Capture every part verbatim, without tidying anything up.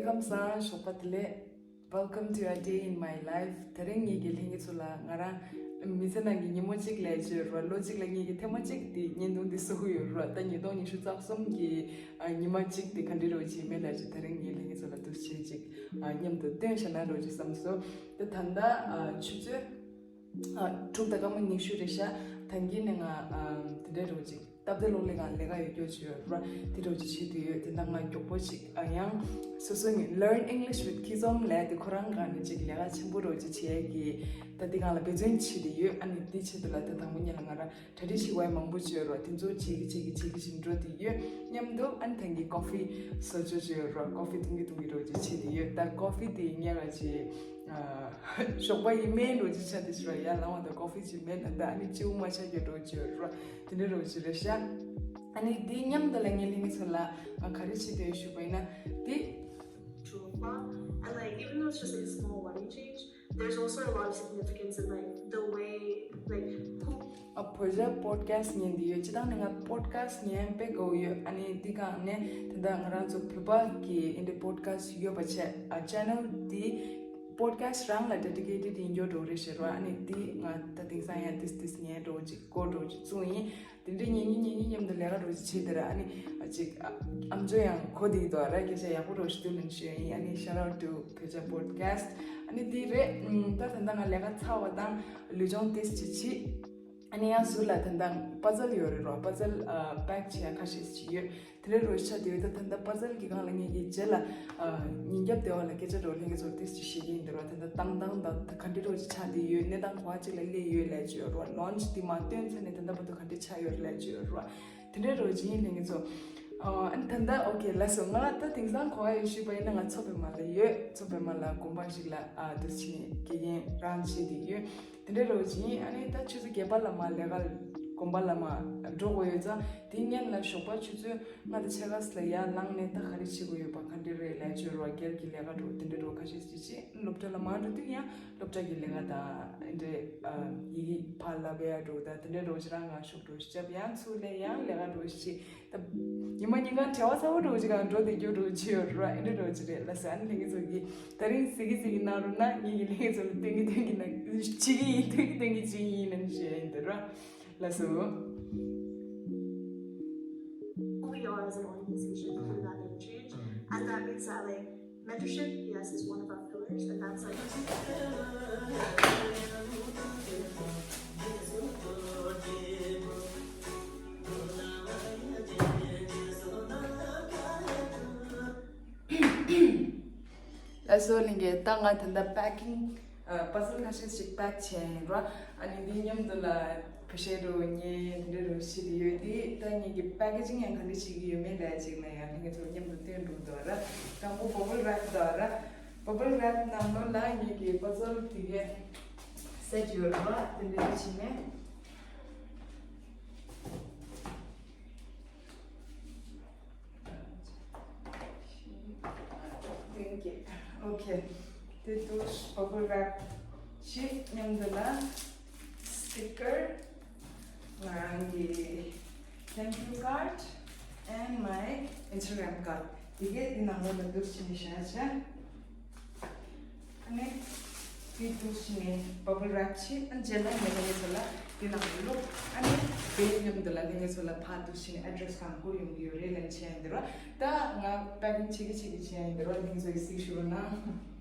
ཁམས་བཟང་། ཞོགས་པ་བདེ་ལེགས། Welcome to a day in my life. དེ་རིང་ངེད་ཀྱི་ལྷན་རྒྱས་ཚོ་ལ་ང་རང་མི་ཚེ་ནང་གི་ཉིན་མོ་གཅིག་ལས་བརྗོད་རོགས། ལོ་གཅིག་ལ་ངེད་ཀྱི་ཐེངས་མ་གཅིག་དེ་བརྙན་ཐུང་འདི་བཟོ་གི་ཡོད་རོགས། ད་ཉིས་སྟོང་ཉི་ཤུ་རྩ་གསུམ་གྱི་ཨ་ཉི་མ་གཅིག་དེ་ག་འདྲ་རོགས་བྱེད་མེད་ལས་བརྗོད། དེ་རིང་ངེད་ལྷན་རྒྱས་ཚོ་ལ་འདུག་བྱེད་ཅིག་ཨ་མཉམ་དུ་སྟོན་བྱ་ན་རོགས་བྱེད་བསམ་སོང་། དེ་ད་ལྟ་ཨ་ཆུ་ཚོད་ཨ་དྲུག་དང་སྐར་མ་ཉི་ཤུ་རེད་ཤག་ད་གིན་ནས་ང་ཨ་དེ་འདྲ་རོགས་ཅིག་སྟབས་བདེ་ལོག་ལས་ཀ་ལས་ཀ་ཡོད་རྒྱུ་ཅིག་ཡོད་ར། དེ་འདྲ་ཅིག་བྱེད་དུ་ཡོད། དེ་འདྲ་ང་མགྱོགས་པོ་ཅིག་ཨ་ཡང་སོ་སོ་ནི་Learn English with Kizom ལས་དེ་ཁོ་རང་གང་ནས་ཅིག་ལས་ཀ་ཆེན་པོ་རོགས་ཅིག་བྱེད་ཀྱི་ད་དེ་གང་ལ་འབད་བརྩོན་བྱེད་དུ་ཡོད། ཨ་ནི་དེ་ཆེད་དུ་ལ་དེ་དང་པོ་ཉིད་ལ་ང་ར་གྲ་སྒྲིག་བྱེད་དགོས་མང་པོ་ཅིག་ཡོད་ར། དེ་ཚོ་བྱེད་ཀྱི་བྱེད་ཀྱི་བྱེད་ཀྱི་བཞིན་འགྲོ་དུ་ཡོད། མཉམ་དུ་ཨ་ནི་ཐང་གི་ཀོ་ཧྥི་བཟོ་བཅོས་ཅིག་ཡོད་ར། ཀོ་ཧྥི་འཐུང་གི་འཐུང་གི་རོགས་ཅིག་བྱེད་དུ་ཡོད། ད་ཀོ་ཧྥི་དེ་ཉལ་ར་ཅིག་ཞོགས་པ་ཡི་མེད་འགྲོ་ཅི་ཆ་དེ་ཞུ་ར། ཡར་ལངས་བ་དང་ཀོ་ཧྥི་ཅིག་མེད་ན་ད་ཨ་ནི་ཅིའུ་མ་ཆ་རྒྱུ་འགྲོ་ཅི་ར། དེ་འདྲ་རོ་ཅི་རེད་ཤག་ཨ་ནི་འདི་མཉམ་དུ་ལ་ངའི་ལྷན་རྒྱས་ཚོ་ལ་ང་ག་རེ་བྱེད་དོན་ཞུ་བ་ཡིན་ན་འདི། True. And like, even though it's just like a small wedding change, there's also a lot of significance in like the way, like, who ཨ་བོད་ཇ་པོད་ཁ་སི་ཉན་འདི་ཡོད། སྤྱི་བཏང་ནས་ང་པོད་ཁ་སི་ཉན་དཔེ་དགའ་བོ་ཡོད། ཨ་ནི་འདི་གང་ནས་དེ་འདྲ་ང་རང་ཚོ་བོད་པ་གི་ཨིན་དྲ་པོད་ཁ་སི་ཡོད་པ་བྱས་ཨ་ཆེ་ནལ་འདི་པོད་ཁ་སི་རང་ལ་ཌེ་ཌི་ཀེ་ཊེཌ་ཡིན་རྒྱུ་འགྲོ་རེད་ཟེར་བ། ཨ་ནི་འདི་ང་ད་དེང་སང་ཡང་ཏིས་ཏིས་ཉན་འགྲོ་ཅིག་གོ་འགྲོ་ཅིག་བཙུགས་ཡིན། དེ་འདྲའི་ཉན་ཉིན་ཉན་ཉིན་མཉམ་དུ་ལས་ཀ་འགྲོ་ཅིག་བྱེད་དེ་ར། ཨ་ནི་ཨ་ཅིག་ཨ་ཨམ་ཅོག་ཡང་གོ་དེ་ཡིན་དོ་ར། སྐད་ཆ་ཡག་པོ་འགྲོ་ཞིག་འདུག་ལན་ཞུ་ཡིན། ཨ་ནི་shout out to བོད་ཇ་པོད་ཁ་སི། ཨ་ནི་འདི་རེད། ད་ད་ལྟ་ང་ལས་ཀ་ཚར་བ་དང་ལུས་སྦྱོང་ཏིས་ཅིག་བྱེད། ཨ་ནི་ཡང་ཟུར་ལ་དེ་འདྲ་པ་ཛལ་ཡོད་རེད་རོ། པ་ཛལ་ཨ་པེག་བྱེད་ཡ་ཁ་ཤས་ཅིག་ཡོད། དེ་འདྲའི་རོ་ཆ་དེ་ཡོད། ད་དེ་འདྲ་པ་ཛལ་གི་སྒང་ལ་ངེད་ཀྱི་རྗེས་ལ་ཨ་ཉིན་རྒྱབ་དེ་བ་ལ་སྐད་ཆ་འགྲོ་ལྷན་རྒྱས་ཚོར་ཏིས་ཅིག་བཤད་ཀྱི་ཡིན་འདི་རོ། དེ་འདྲ་བཏང་བཏང་དང་ག་འདྲའི་རོ་ཅིག་ཆགས་བསྡད་ཡོད། གནས་སྟངས་ག་བ་ཅིག་ལ་སླེབས་ཡོད་ལས་ཅིག་ཡོད་རོ། ལོན་ཆི་དེ་མ་སྟོན་ཚར་ནས་དེ་འདྲ་བར་དུ་ག་འདྲ་ཆགས་ཡོད་ལས་ཅིག་ཡོད་རོ། དེ་འདྲའི་རོ་ཅིག་ཡིན་ལྷན་རྒྱས་ཚོ། ཨ་ཨ་ནི་ད་ལྟ་ཨོ་ཁེ་ལགས་སོ། ང་ད་དེང་སང་གོ་བ་ཡོད་ཞུས་པ་ཡིན་ན་ང་མཚོ་པདྨ་ལ་ཡོད། མཚོ་པདྨ་ལ་དགོན་པ་ཞིག་ལ་ཨ་འདུག་ཕྱིན་དགེ་རྒན་རང་བྱེད་དེ་ཡོད། དེ་འདྲའི་རོ་ཅིག་ཡིན། ཨ་ནི་ད་ཆུ་ཚོད་བརྒྱད་པ་ལ་མ་ལས་ཀ་དགོན་པ་ལ་མ་འགྲོ་དགོས་ཡོད་ཙང་དེ་སྔོན་ལ་ཞོགས་པ་ཆུ་ཚོད་ལྔ་དང་ཕྱེད་ཀ་ལ་ཡར་ལངས་ནས་ད་ག་རེ་བྱེད་དགོས་ཡོད་པ་ག་འདྲ་རེད་ལས་བྱོས་རོ། སྒེར་གྱི་ལས་ཀ་འགྲོ་དེ་འདྲའི་རོ་ཁ་ཤས་ཅིག་བྱེད། སློབ་གྲྭ་ལ་མ་འགྲོ་དུས་ཡང་སློབ་གྲྭ་གི་ལས་ཀ་དང་འདྲེ་ཡི་གེ་ཕར་ལབ་ཡ་འགྲོ་ད་དེ་འདྲའི་རོ་ཅིག་རང་ང་ཤོག་འགྲོ་ཞིག་བྱབ། ཡང་ཚུར་ལས་ཡང་ལས་ཀ་འགྲོ་ཞིག་ད་ཉི་མ་ཉིན་གང་བྲེལ་བ་ཚ་བོ་འགྲོ་ཅིག་གང་འགྲོ་དེ་རྒྱུ་འགྲོ་ཅི་ཡོད་རོ། ཨེ་འདྲ་འགྲོ་ཅི་རེད་ལ་ཟེར། ཨ་ནི་ལྷན་རྒྱས་ཚོ་གིས་ད་རིང་གཟིགས་གི་གཟིགས་གི་གནང་རོགས་གནང་། ངེད་ཀྱི་ལྷན་རྒྱས་ཚོ་ལ་སྟོན་གི་སྟོན་གི་གནང་བྱེད་ཀྱི་ཡིན། སྟོན་གི་སྟོན་གི་བྱེད་ཀྱི་ཡིན་ལ་ནི་བཤད་ཡིན་འདི་རོ་ལ་སོ། Who we are as an organization through that name change. And that means that, like, mentorship, yes, is one of our pillars, and that's like ལགས་སོ་ལྷན་རྒྱས། ད་ང་ད་ལྟ་པེ་ཀིང་ཨ་པ་ཛལ་ཁ་ཤས་ཤིག་པེག་བྱས་ཡིན་རོ། ཨ་ནི་འདི་མཉམ་དུ་ལ་ཕུ་ཤེ་རོ་ཉེ་འདི་འདྲ་རོ་ཞིག་ཡོད་དེ། ད་ངེད་ཀྱི་པེ་ཀེ་ཇིང་ཡང་ག་འདྲ་བྱེད་ཀྱི་ཡོད་མེད་ལས་ཅིག་ན་ཡང་ལྷན་རྒྱས་ཚོ་མཉམ་དུ་སྟོན་འགྲོ་འདུག་ར། དང་པོ་བྷ་བལ་རེབ་འདུག་ར། བྷ་བལ་རེབ་ནང་ལོགས་ལ་ངེད་ཀྱི་པ་ཛལ་དེ་གའི་སེ་ཊི་ཡོད་ར། དེ་འདྲ་བྱས་ནས། Thank you. Okay. དེ་དུས་བྷ་བལ་རེབ་ཞིག་མཉམ་དུ་ལ་སི་ཊི་ཀར། ང་རང་གི་thank you card and my Instagram card དེ་གའི་དེ་ནང་ལོགས་ལ་འདུག་ཕྱིན་ནས་བཞག་བྱ། ཨ་ནི། དེ་འདུག་བྱས་ནས་བ་བལ་རེབ་བྱས། ཨ་ནི་རྗེས་ལ་ངས་ལྷན་རྒྱས་ཚོ་ལ་དེ་ནང་ལོག་ཨ་ནི་དེའི་མཉམ་དུ་ལ་ལྷན་རྒྱས་ཚོ་ལ་ཕར་འདུག་བྱས་ནས་ཨེ་ཌི་རེ་སི་གང་བསྐུར་ཡོང་གི་ཡོད་རེད་ལབ་བྱས་ཡིན་འདིར་བ། ད་ང་པེ་ཀིང་བྱེད་ཀྱི་བྱེད་ཀྱི་བྱས་ཡིན་འདིར་བ། ལྷན་རྒྱས་ཚོ་གིས་གཟིགས་ཞུ་རོགས་གནང་།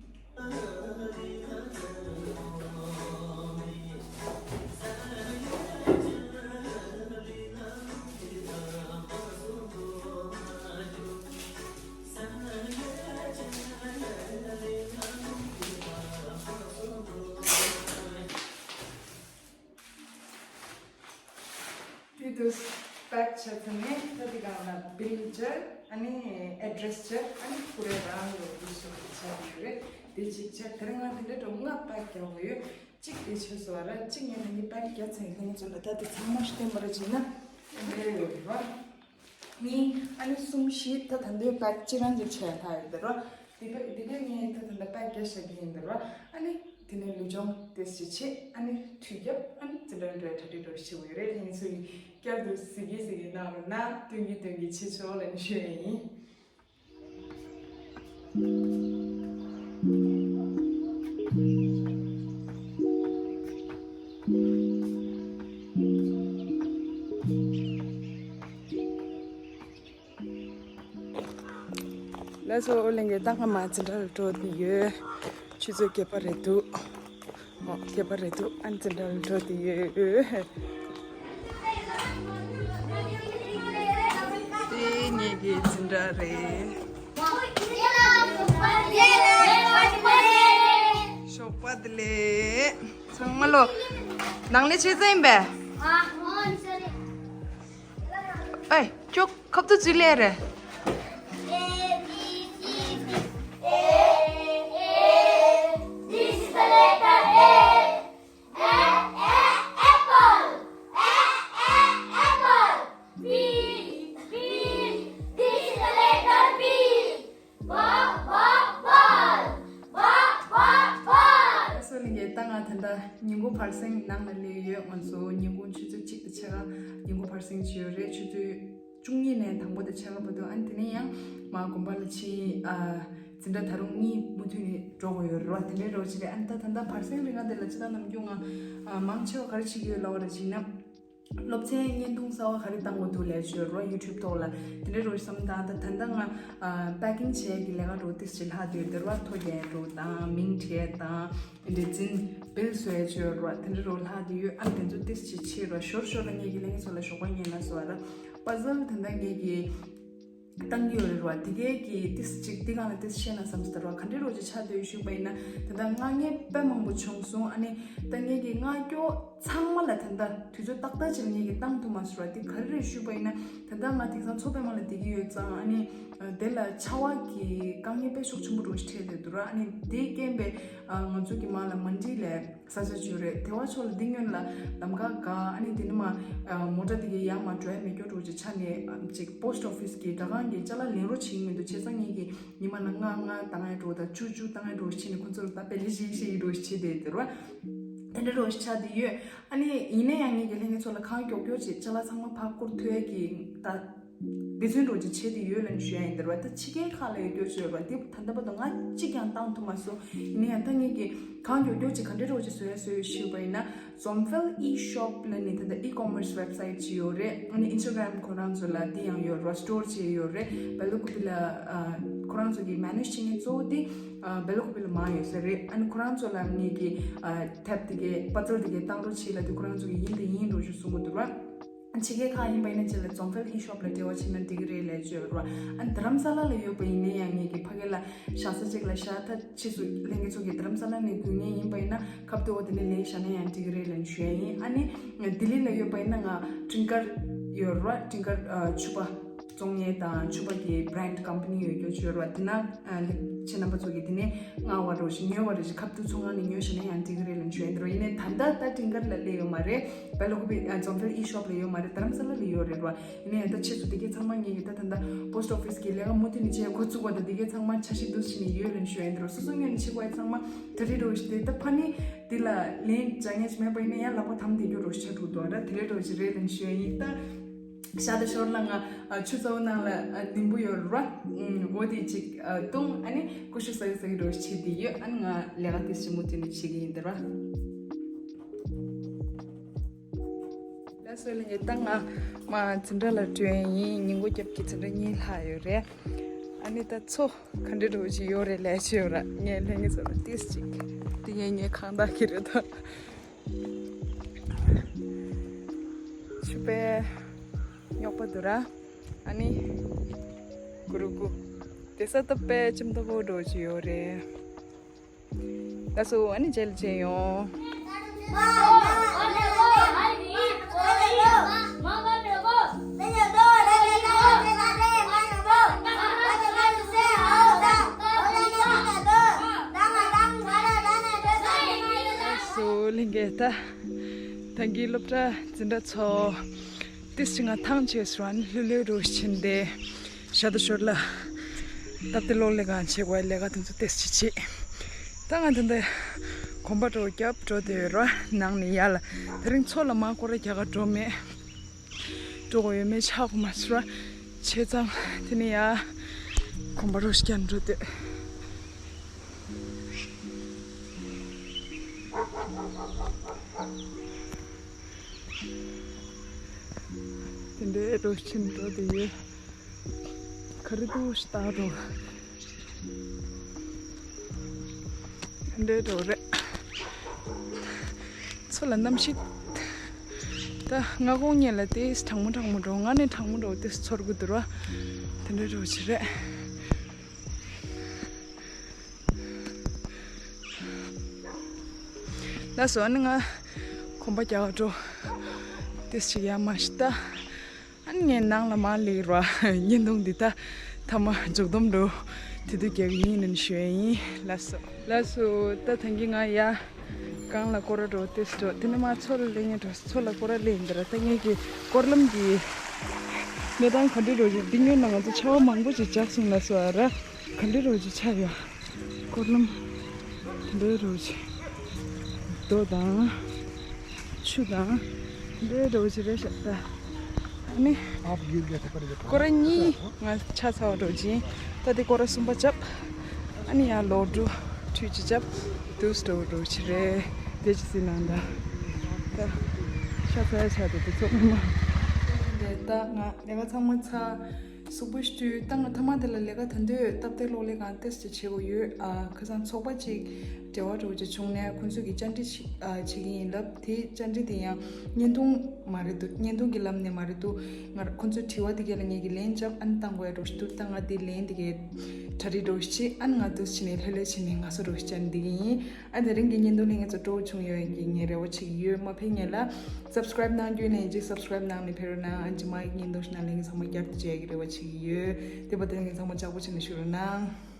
དེ་དུས་པེག་བྱས་ཚར་ནས་ད་དེ་སྒང་ལ་བིལ་སྦྱར། ཨ་ནི་ཨེ་ཌི་རེ་སི་སྦྱར། ཨ་ནི་ཀུ་རེ་རང་ལོ་དུ་སུ་བྱས་ཡོད་རེད། དེ་གཅིག་བྱས། དེ་རིང་ང་དེ་འདྲ་འགྲོ་ལྔ་པེག་རྒྱག་དགོས་ཡོད། གཅིག་དེ་བྱས་སོང་བ་ར། གཅིག་ངས་ནང་གི་པེག་རྒྱག་ཚར་ཡིན། ལྷན་རྒྱས་ཚོ་ལ་ད་དེ་ཚང་མ་ཞིག་བསྟན་པ་ར་བྱས་ན་འདི་འདྲ་ཡོད་རེད་བ། གཉིས། ཨ་ནི་གསུམ། བཞི། ད་ད་འདོད་པ་ཅི་རང་གི་ཆེ་ལྷག་ཡོད་འདི་རོ། དེ་བས་དེ་བས་ངས་ད་ད་འདོད་པ་རྒྱ་ཤ་གི་ཡིན་འདི་རོ། ཨ་ནི་དེ་ནས་ལུས་སྦྱོང་དེ་ཞིག་བྱེད། ཨ་ནི་དུས་རྒྱབ་ཨ་ནི་ཙི་འདྲ་འདྲ་གྲ་སྒྲིག་འགྲོ་ཞིག་བྱེད་དགོས་ཡོད་རེད། ལྷན་ཚོ་ཡིས་བསྐྱར་དུ་གཟིགས་གི་གཟིགས་གི་གནང་རོགས་གནང་། སྟོན་གི་སྟོན་གི་བྱེད་ཆོག་ལབ་ནས་ཞུ་ཡ་ཡིན། ལགས་སོ། ལྷན་རྒྱས། ད་ང་མ་འཛིན་གྲྭ་ལ་འགྲོ་བསྡད་ཡོད། ཆུ་ཚོད་བརྒྱད་པ་རེད་འདུག་ཨོ། བརྒྱད་པ་རེད་འདུག་ཨ་ནི་འཛིན་གྲྭ་ལ་འགྲོ་བསྡད་ཡོད། དེ་ངེད་ཀྱི་འཛིན་གྲྭ་རེད། ཞོགས་པ་བདེ་ལེགས། ཚང་མ་ལོ། ནང་ལས་བྱེད་ས་ཡིན་པས། ཨེ། ཁྱོད་ཁབ་ཏུ་ཅི་ལས་རེད། This is the letter A. A, A, apple. A, A, apple. B, B, this is the letter B. Ball, ball, ball. Ball, ball, ball. སོ་ལིང་གི་ད་ང་ད་ལྟ་ཉིན་གུང་བར་གསེང་ནང་ལ་སླེབས་ཡོད། ང་ཚོ་ཉིན་གུང་ཆུ་ཚོད་གཅིག་དང་ཕྱེད་ཀ་ཉིན་གུང་བར་གསེང་བྱས་ཡོད་རེད། ཆུ་ཚོད་བཅུ་གཉིས་ནས་དང་པོ་དང་ཕྱེད་ཀ་བར་དུ། ཨ་ནི་དེ་ནས་ཡང་མ་དགོན་པ་ལ་ཕྱིན། ཨ། འཛིན་གྲྭ་ད་རུང་གཉིས་མུ་མཐུད་ནས་འགྲོ་དགོས་ཡོད་རེད་བ། དེ་འདྲའི་རོགས་བྱེད་རེད། ཨ་ནི་ད་ད་ལྟ་བར་གསེང་རིང་ང་དེ་ལ་ཅི་ལྟར་ནམ་རྒྱུན་ང་ཨ་མང་ཆེ་བ་ག་རེ་བྱེད་ཀྱི་ཡོད་ལབ་པ་རེད་བྱས་ན། སློབ་ཚན་བརྙན་ཐུང་གསར་བ་ག་རེ་བཏང་དགོས་འདུག་ལབ་བྱས་རོགས་ཡུ་ཊུབ་ཐོག་ལ་དེ་འདྲའི་རོགས་བསམ་བཏང་། ད་ད་ལྟ་ང་ཨ་པེ་ཀིང་བྱེད་ཀྱི་ལས་ཀ་རོགས་ཏིས་ཅིག་ལྷག་དུས་དེར་བ་ཐོ་རྒྱག་རོགས་དང་མིང་བྲིས་དང་། དེ་འདྲའི་འཛིན་བིལ་བཟོ་ཡ་བྱས་རོགས་དེ་འདྲའི་རོགས་ལྷག་དུས་ཡོད། ཨ་དེ་ཚོ་ཏིས་ཅིག་བྱེད་རོགས། ཞོར་ཞོར་ལ་ངེད་ཀྱི་ལྷན་རྒྱས་ཚོ་ལ་ཞོགས་པ་ཉལ་ན་བཟོ་བ་ར་པ་ཛལ་དེ་འདྲ་ངེད་ཀྱི་བཏང་གི་ཡོད་རེད་བ། དེ་གའི་གི་ཏིས་ཅིག་དེ་གང་ལ་ཏིས་ཤེས་ན་བསམ་སྟེ་ར་བ། ག་འདྲའི་རོགས་ཅིག་ཆགས་སྡོད་ཞུས་པ་ཡིན་ན། ད་ལྟ་ང་ངས་དཔེ་མང་པོ་བྱུང་སོང་། ཨ་ནི་ད་ངས་གི་ང་སྐྱོ་ཚང་མ་ལ་ད་ལྟ་དུས་ཚོད་ཏག་ཏག་ཅིག་ལ་ངས་གི་བཏང་ཐུབ་མ་སོང་ར། དེ་ག་རེ་རེད་ཞུས་པ་ཡིན་ན། ད་ལྟ་ང་དེང་སང་མཚོ་པདྨ་ལ་བསྡད་ཀྱི་ཡོད་ཙང་། ཨ་ནི་དེ་ལ་ཆར་པ་གི་དཀའ་ངལ་དཔེ་ཤུགས་ཆེན་པོ་རོགས་ཞིག་འཕྲད་བསྡད་འདུག་ར། ཨ་ནི་དེའི་རྐྱེན་པས་ང་ཚོ་གི་མ་ལ་མན་ཌི་ལ་ས་ཆ་བྱོས་རེད། དེ་བ་ཕྱོགས་ལ་འདི་སྔོན་ལ་ལམ་ཁ་འགག་ཨ་ནི་དེ་ནི་མ་མོ་ཊ་དེ་གའི་ཡར་མར་འགྲོ་ཡ་མེད་སྐྱོ་འགྲོ་ཅིག་ཆགས་ནས། ཅིག་པོ་སི་ཊི་ཨོ་ཕི་སི་གི་སྦྲག་ཁང་གི་ཅ་ལག་ལེན་རོགས་བྱེད་ཀྱི་མི་འདུག་བྱས་ཙང་ངེད་ཀྱིས་ཉི་མ་ལ་ལྔ་ལྔ་བཏང་ཡ་འགྲོ་དང་བཅུ་བཅུ་བཏང་ཡ་འགྲོ་བྱས་ནས་ཁོ་ཚོར་ད་དཔེ་ལི་ཞིག་ཞིག་འགྲོ་བྱས་དེ་དེར་བ་དེ་འདྲ་རོགས་ཆགས་དེ་ཡོད། ཨ་ནི་ཡིན་ན་ཡང་ངེད་ཀྱི་ལྷན་རྒྱས་ཚོ་ལ་གང་མགྱོགས་མགྱོགས་ཅིག་ཅ་ལག་ཚང་མ་ཕར་བསྐུར་ཐུབ་ཡ་གི་ད། འབད་བརྩོན་རོགས་ཅིག་བྱེད་དེ་ཡོད་ལབ་ནས་ཞུ་ཡ་ཡིན། དེར་བ་ད་ཕྱི་རྒྱལ་ཁག་ལ་ཡོད་སྐྱོ་བྱོས་པ་འདི་ད་ལྟ་བར་དུ་ང་གཅིག་ཀྱང་བཏང་ཐུབ་མ་སོང་། ཡིན་ན་ཡང་ད་ངེད་ཀྱིས་གང་མགྱོགས་མགྱོགས་ཅིག་ག་འདྲའི་རོགས་ཅིག་བཟོ་ཡ་བཟོས་ཡོད་ཞུས་པ་ཡིན་ན། ཛོམ་ཕེལ་ཨི་ཤོབ་ལབ་ནས་ད་ལྟ་ཨི་ཀོ་མར་སི་ཝེབ་སའིཊ་ཅིག་ཡོད་རེད། ཨ་ནི་ཨིན་སི་ཊ་གྷ་རམ་ཁོ་རང་ཚོ་ལ་འདི་ཡང་ཡོད་རེད། སི་ཊོར་ཅིག་ཡོད་རེད། སྦེལ་ཀོབ་ལ་ཨ་ཁོ་རང་ཚོ་གི་མེ་ནེཇ་བྱེད་མཁན་གཙོ་བོ་འདི་ཨ་སྦེལ་ཀོབ་ལ་མར་ཡོད་ས་རེད། ཨ་ནི་ཁོ་རང་ཚོ་ལ་ངེད་ཀྱིས་ཨ་ཐེབ་དེ་གའི་པ་ཛལ་དེ་གའི་བཏང་རོགས་བྱེད་ལབ་དུས་ཁོ་རང་ཚོ་གིས་ཡིན་དང་ཡིན་འགྲོ་ཞུ་གསུང་གི་འདུག་ར། ཕྱི་རྒྱལ་ཁག་ཡིན་པ་ཡིན་ན་ཅིག་ལ་ཛོམ་ཕེལ་ཨི་ཤོབ་ལ་འབྲེལ་བ་བྱེད་ན་འགྲིག་གི་རེད་ལབ་བརྗོད་རོགས། ཨ་ནི་རྡ་རམ་ས་ལ་ལ་ཡོད་པ་ཡིན་ན་ཡང་ངེད་ཀྱིས་ཕ་གི་ལ་བཞག་ས་ཅིག་ལ་བཞག་ད་ཕྱིས་སུ་ལྷན་རྒྱས་ཚོ་གིས་རྡ་རམ་ས་ལ་ནས་དགོས་ངེས་ཡིན་པ་ཡིན་ན་ཁ་བརྡ་འོ་དེ་ནས་ལེན་བཞག་ན་ཡང་འགྲིག་གི་རེད་ལབ་ཞུ་ཡ་ཡིན། ཨ་ནི་ལྡི་ལི་ལ་ཡོད་པ་ཡིན་ན་ང་ཊིང་ཀར་ཡོད་རོགས། ཊིང་ཀར་ཕྱུ་པ་བཙོང་མཁན་དང་ཕྱུ་པ་གི་བྷི་རེན་ཌི་ཀམ་པ་ནི་ཡོད་རྒྱུ་བརྗོད་རོགས། དེ་ན་ཁྱེད་རྣམ་པ་ཚོ་གིས་དེ་ནས་མངགས་པ་རོགས་ཞེས་ཉོས་པ་རེད་ཞེས་ཁ་བརྡ་ཚོང་ཁང་ནས་ཉོས་བཞག་ན་ཡང་འགྲིག་གི་རེད་ལབ་ཞུ་ཡ་ཡིན། དེ་རོགས་ཡིན་ནའི་ད་ལྟ་ད་ཊིང་ཀར་ལ་སླེབས་ཡོད་མ་རེད། སྦེལ་ཀོབ་ཨ་ཛོམ་ཕེལ་ཨི་ཤོབ་ལ་ཡོད་མ་རེད། རྡ་རམ་ས་ལ་ལ་ཡོད་རེད་རོ། ཡིན་ནའི་ད་ཆེད་དུ་དེ་གའི་ཚང་མ་ངེད་ཀྱི་ད་ད་ལྟ་པོ་སི་ཊི་ཨོ་ཕི་སི་གི་ལས་ཀ་མུ་མཐུད་ནས་བྱས་འགོ་བཙུགས་པ་དང་དེ་གའི་ཚང་མ་འཆར་གཞི་འདུག་བྱས་ནས་ཡོད་ལབ་ཞུ་ཡ་ཡིན། དེ་རོགས་སོ་སོ་ངོས་ནས་བྱེད་དགོས་ཡ་ཚང་མ་ད་རེད་རོགས་ཞུ་དེ་ད་ཕ་ནི་འདི་ལ་ལན་བྱ་ངེས་ཅིག་མེད་པ་ཡིན་ན་ཡང་ལག་པ་དམ་བསྡད་རྒྱུ་རོགས་ཞུ་ཆགས་འགྲོ་འདུག་ར། དེ་རེད་རོགས་ཞུ་རེད་ལབ་ཞུ་ཡ་ཡིན། ད་ ཤ་དང་ཞོར་ལ་ང་ཨ་ཆུ་ཚ་བོ་ནང་ལ་ཨ་ནིམ་བུ་ཡོད་ར། ཨུམ་འོ་དེ་ཅིག་ཨ་བཏུང་། ཨ་ནི་ཀུ་ཤུ་ཟ་གི་ཟ་གི་འགྲོ་བྱེད་དེ་ཡོད། ཨ་ནི་ང་ལས་ཀ་དེ་ཞིག་མུ་མཐུད་ནས་བྱེད་ཀྱི་ཡིན་དེ་ར། ལགས་སོ་ལྷན་རྒྱས། ད་ང་མ་འཛིན་གྲྭ་ལ་འགྲོ་ཡིན། ཉིན་གུང་རྒྱབ་ཀྱི་འཛིན་གྲྭ་གཉིས་ལྷག་ཡོད་རེད། ཨ་ནི་ད་ཚོ་ག་འདྲ་འགྲོ་བྱེད་ཡོད་རེད་ལས་བྱེད་ཡོད་ར། ངས་ལྷན་རྒྱས་ཚོ་ལ་ཏིས་ཅིག་དེ་ངས་ངའི་ཁང་བདག་གི་རེད་ད། ཆུ་པས་རྙོག་པ་འདུག་ར། ཨ་ནི་གུ་རུ་གུ་དེ་ས་ཏོ་པས་ཅིམ་ཏོ་བོ་འགྲོ་བྱེད་ཡོད་རེད། ད་སུ་ཨ་ནི་མཇལ་ཅན་ཡོང་། སུ་ལིང་གེ་ད་ད་གི་སློབ་གྲྭ་འཛིན་གྲྭ་ཚོ། ཏིས་ཅིག་ང་ཐང་ཆད་སོང་། ཨ་ནི་ལྷོད་ལྷོད་རུ་ཕྱིན་ཏེ་ཤ་དོ་ཞོར་ལ་སྟབས་བདེ་གློག་ལས་ཁང་བྱེད་དགོས་ལས་ཀ་དེ་ཚོ་ཏིས་ཅིག་བྱེད། ད་ང་ད་ལྟ་གོམ་པ་འགྲོ་རྒྱབ་འགྲོ་དེ་ར། ནང་ནས་ཡར་ལ་དེ་རིང་མཚོ་ལ་མ་སྐོར་ར་རྒྱག་ག་འགྲོ་མེད། འགྲོ་དགོས་ཡོད་མེད་ཆ་གོ་མ་སོང་ར། བྱས་ཙང་དེ་ནས་ཡར་གོམ་པ་རུ་བརྒྱབ་འགྲོ་དེ། དེ་འདྲའི་འགྲོ་ཕྱིན་འགྲོ་དེ་ཡོད། ག་རེ་འདུག་ཞིག་ལྟ་འགྲོ། དེ་འདྲའི་འགྲོ་རེད། མཚོ་ལ་གནམ་གཤིས་ད་སྔ་དགོང་ཉལ་ལ་དེ་གྲང་མོ་གྲང་མོ་འགྲོ། ང་ནི་གྲང་མོ་འགྲོ་དེ་ཚོར་གི་འདུག་ར། དེ་འདྲའི་འགྲོ་ཅི་རེད། ལགས་སོ། ཨ་ནི་ང་གོམ་པ་རྒྱག་འགྲོ། ཏིས་ཅིག་ཡར་མར་ཞིག་ལྟ། ཨ་ནི་ངས་ནང་ལ་མར་སླེབས་ར། བརྙན་ཐུང་འདི་ད་ཐ་མ་མཇུག་སྡོམ་འགྲོ། དེ་དུས་རྒྱག་གི་ཡིན་ནམ་ཞུ་ཡ་ཡིན། ལགས་སོ། ལགས་སོ། ད་ཐང་གི་ང་ཡར་སྒང་ལ་སྐོར་ར་འགྲོ་ཏིས་འགྲོ། དེ་ནས་མར་མཚོ་ལ་སླེབས་ངེས་འགྲོ། མཚོ་ལ་སྐོར་ར་སླེབས་ཡིན་ད་ར། ད་ངས་ཀྱི་སྐོར་ལམ་གྱི་གནས་སྟངས་ག་འདྲ་འགྲོ་ཅིག་འདི་ཉོ་ན་ང་ཚོ་ཆར་པ་མང་པོ་ཅིག་འཇགས་སོང་ལགས་སོ་ཨ་ར། ག་འདྲ་རོ་ཅིག་ཆགས་ཡོད། སྐོར་ལམ་དེ་འདྲའི་རོ་ཅིག་རྡོ་དང་ཆུ་དང་དེ་འདྲའི་རོ་ཅིག་རེད་ཤག་ད། ཨ་ནི་སྐོར་ར་གཉིས་ང་ཆ་ཚ་བ་རོ་ཅིག་ད་དེ་སྐོར་ར་གསུམ་པ་བཅབ། ཨ་ནི་ཡང་ལོག་འགྲོ་ཁྲུས་ཅིག་བཅབ། དུས་འགྲོ་རོ་ཅིག་རེད། དེ་ཅི་སྲིད་ནང་ད་ད་ཤ་ཚ་ཡ་ཆ་དེ་དེ་ཚོ་ངོ་མ་རེད། ད་ང་ལས་ཀ་ཚང་མ་ཚ། གཟུགས་པོ་ཞི་དུས་ད་ང་ཐ་མ་དེ་ལ་ལས་ཀ་ད་འདོད་སྟབས་བདེ་གློག་ལས་ཁང་ཏོག་ཙམ་བྱེད་དགོས་ཡོད། ཨ་ཁ་སང་ཚོགས་པ་ཅིག་འབྲེལ་བ་འགྲོ་རྒྱུ་བྱུང་ནས་ཁོང་ཚོས་ཀྱི་བཅར་འདྲི་ཅིག་ཨ་བྱེད་ཀྱི་ཡིན་ལབ། དེ་བཅར་འདྲི་དེ་ཡང་བརྙན་ཐུང་མ་རེད་འདུག་བརྙན་ཐུང་གི་ལམ་ནས་མ་རེད་འདུག་ང་ཁོང་ཚོས་དྲི་བ་དེ་གས་ལ་ངེད་ཀྱི་ལན་རྒྱབ་ཨ་ནི་བཏང་དགོས་ཡ་འགྲོ་ཞིག་འདུག་ད་ང་དེ་ལན་དེ་གས་གྲ་སྒྲིག་འགྲོ་ཞིག་བྱེད། ཨ་ནི་ང་འདུག་བྱས་ནས་ལྷོད་ལྷོད་བྱས་ནས་ང་ཚོ་འགྲོ་ཞིག་བཅར་འདྲི་གི་ཡིན། ཨ་དེ་རིང་གི་བརྙན་ཐུང་ལ་ངེད་ཚོ་སྤྲོ་བོ་བྱུང་ཡོད་ཀྱི་ངས་རེ་བ་བྱེད་ཀྱི་ཡོད། མ་ཕེབས་ངེད་ལ་སབ་སི་ཀ་རབ་གནང་རྒྱུ་ཡིན་ན་ཡིན་གཅིག་སབ་སི་ཀ་རབ་གནང་ནས་ཕེབས་རོགས་གནང་། ཨ་ནི་རྗེས་མ་ཡི་བརྙན་ཐུང་ཞིག་ནང་ལྷན་རྒྱས་ཚང་མ་བསྐྱར་དུ་མཇལ་གྱི་རེ་བ་བྱེད་ཀྱི་ཡོད། དེ་བར་དུ་ལྷན་རྒྱས་ཚང་མ་ཅག་པོ་བྱས་ནས་བཞུགས་རོགས་གནང་།